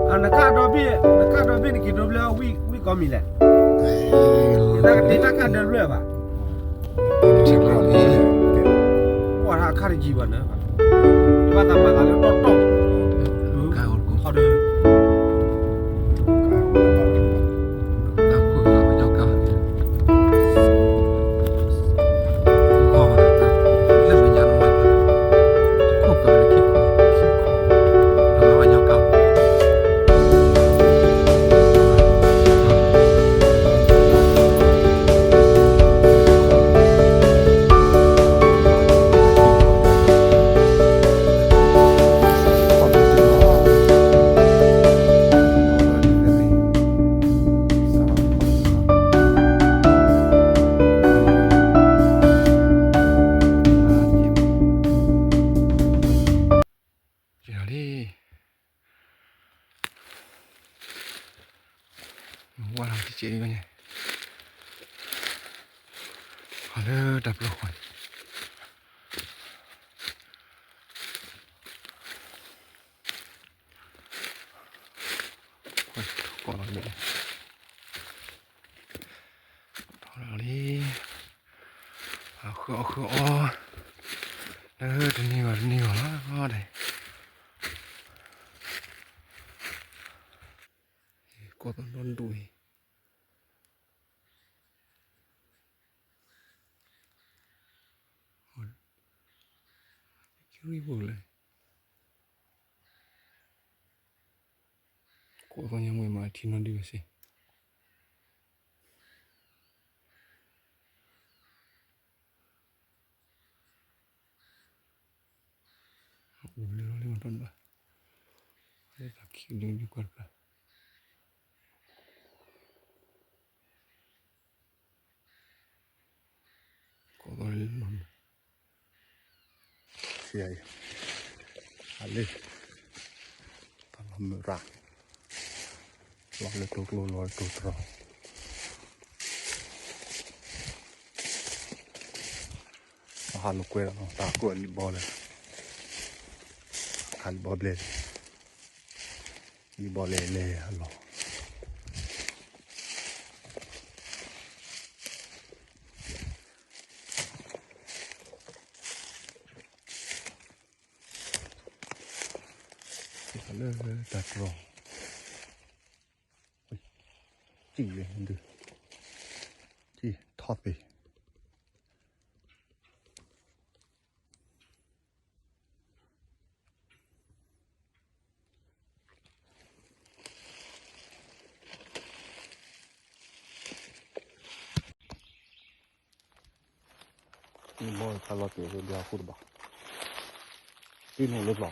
နခၣ်ဒီဘ့ၣ် နခၣ်ဒီဘ့ၣ်နက့ၤဒိဘျဲဝံၣ်ကိးမံၤလဲၣ်, တၢ်ကတ့တၢ်ခၣ်ဒၢလွဲၢ်ဘၣ်, ကွၢ်ထါအခၣ်တယံၤဘၣ်န့ၣ်, ဘၣ်သးမၤသးလၢတီၢ်တီၢ်, ခီဒီး လံ, ဝါလီၤတကဲးန့ၣ်, ဟးလၢတၢ်ပျီဃီန့ၣ်, ကိးလီၤန့ၣ်, ထီၣ်လီၤလံ, အဃုအီၣ်ဃုအီ, လၢတနံၤဂီၤတနံၤဂီၤလီၤ, ကိးသီၣ်နီၣ်ဒိၣ်အံၤ, ကရံၣ်ဖိလဲၣ်, ကိးသီၣ်ညါမ့ၢ်မၤထံနီၣ်ဒုးဝဲစ့ၢ်, အိၣ်လၢလီၤလၢမၤထီၣ်ဒၣ်, လၢတၢ်ခံးဒုးဒုးကွၢ်တဖျၢၣ်, ကိးသီၣ်လၢလီၤ, ဟးလၢ, တၢ်လီၤမုၢ်ရၣ်, လီၤလၢတိကျိ လီၤလၢတိတြီၤ, ဟးလိာ်ကွဲလီၤ တၢ်ကိၢ်လံၣ်ဘီလၢ, ခးလံၣ်ဘီဘျဲၣ်, လံၣ်ဘီလဲၤလဲၤအလီၢ် လၢတၢ်တြီၤ, စံၣ်ဝဲဒုး, ထီၣ်သ့ မ့ၢ်ဘီတၢ်လီၤတံၢ်ဝဲဒၣ်အဃိတဘၣ်, တံၢ်နီၣ်လၢလီၤ, နီၣ်လၢ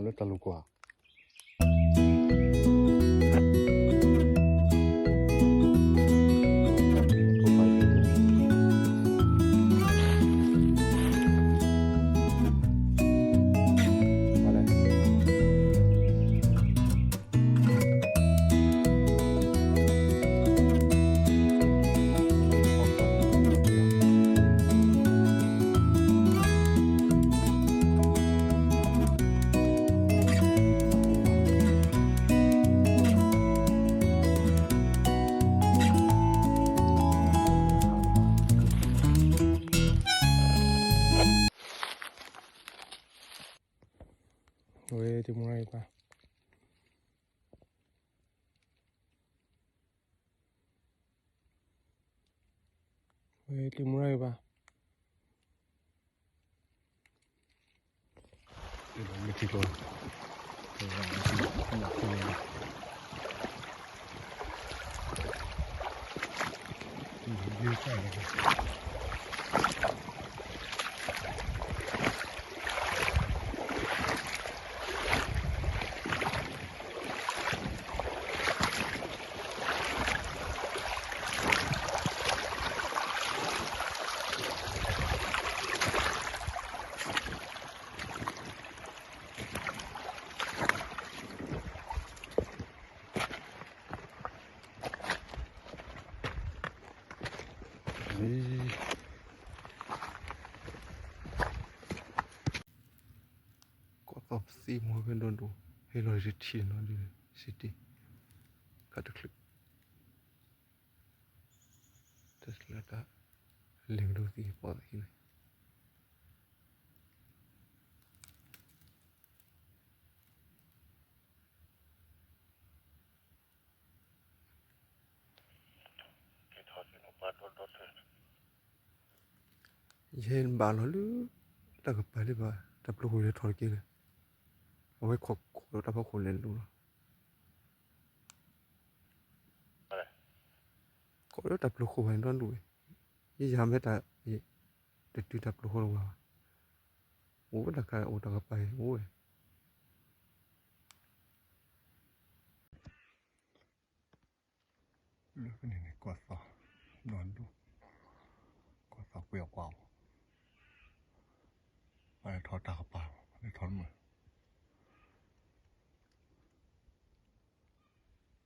တၢ်လိာ်ကွၢ်.ဝဲတံၤမူရၣ်အံၤပၢ်, ဝဲတံၤမူရၣ်အံၤပၢ်. ပီၢ်ပသံမ့ၢ်ဖဲဒိၣ်ဒိၣ် ဟ့ၣ်လီၤတထံၣ်နီၤဒ် စံတ့ ခါတချုး တၢ်လၢတၢ် လဲၤကဒိသံပီၢ်သံန့ၣ် ယဟဲဘၣ်လီၤလၢ တၢ်ကပၤလၢဘၣ် တၢ်ပျိၤဃိၤလဲၤထီၣ်တက့ၢ်လၢ အဝဲခိးခိးဒီးတၢ်ဖီခိၣ်လဲၤလိၤလီၤ ခိးလၢတၢ်ပျိၤဃိၤဘၣ်န့ၣ်ဒီဒူၣ်ဝဲ ယယၤမ့ၢ်တၢ် တတုၤတၢ်ပျိၤဃိၤလၢၤဘၣ် အိၣ်တၢ်ခါအိၣ်တၢ်ကပၤအိၣ်ဝဲ လၢန့ၣ်န့ၣ် ကီၢ်သီ ဒီဒူၣ် ကီၢ်သီကွံာ်အကွၢ်အီၤ ပှၤလဲၤထီၣ်တၢ်ကပၤ ပှၤလဲၤထီၣ်လၢမုၢ် ထီၣ်ကၢ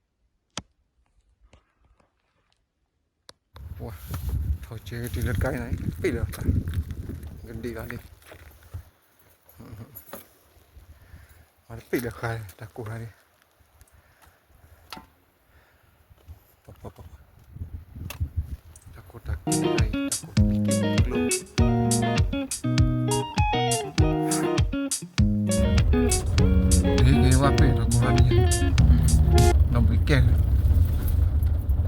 ကတံၤလၢတကါအံၤန့ၣ် ပ့ၣ်လၢၤသး ကဒံးလီၤန့ၣ် မၤတပ့ၣ်လၢၤဃာ် တၢ်ကိၢ်တၢ်န့ၣ် တၢ်ကိၢ်တၢ်ကျိၤ ဟဲက့ၤဝဲပ့ၢ်တၢ်ကိၢ်တၢ်န့ၣ် နီၢ်ဘှံးကဲ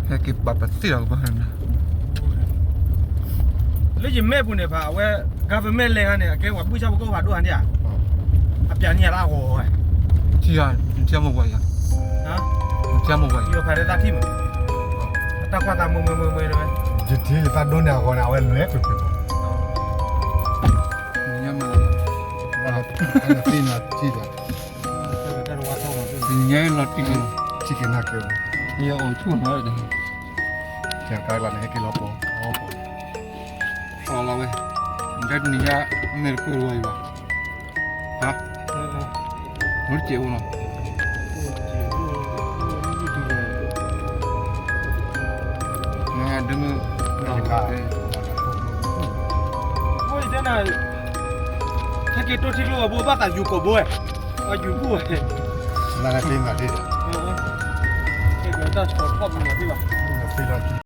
ဟဲက့ၤပာ်ပသံၣ်လီၤကပၤန့ၣ် လၢယမဲာ်ပူၤန့ၣ်ဖး အဝဲ government လဲၤခါန့ၣ် အကဲဝဲဘုၣ်ဆၣ်ဖိကီၢ်ဖးဒိၣ်ဟါန့ၣ်ဧါ အပျးန့ၢ်ယၤလၢအဂီၤဝဲ ထံၣ်ဧါ နထံၣ်မုၢ်ဝဲယၤ နထံၣ်မုၢ်ဝဲယၤ ယိၤဖးလၢသးထံၣ်မုၢ် အတၢ်ကွၢ်သးမုၢ်မုၢ်မုၢ်မုၢ်တဝဲ ယထံၣ်ယသးဒိၣ်န့ၢ်အဂီၤန့ၣ် အဝဲလွဲၢ်ကွံာ်ကွံာ်မး နညါမၤလီၤ သ့ၣ်ညါလီၤတံၢ်လီၤ ထံၣ်က့ၤနၤက့ၤ ယအိၣ်ဆူၣ်နီၤ ကဲကါလီၤန့ၣ် ဟဲက့ၤလီၤပီၤ ပီၤလီၤဝဲ နတဲတနံၤညါ မဲာ်တကွဲးဝဲအံၤဘၣ် ဟါ မ့ၢ်တကဲးအိၣ်နီၤ မ့ၢ်ဒ်မ့ၢ် အိၣ်တဲနၤ ဟဲက့ၤတိၢ်ထံကျိဝဲဘိဘၣ်သးယူၤကိာ်ဘိဝဲ အယူၤဘူၣ်ဝဲ လၢကသ့မၤသ့ဒီး တၢ်ဆီၣ်ထီၣ်မၤသ့ဘၣ် သ့လီၤ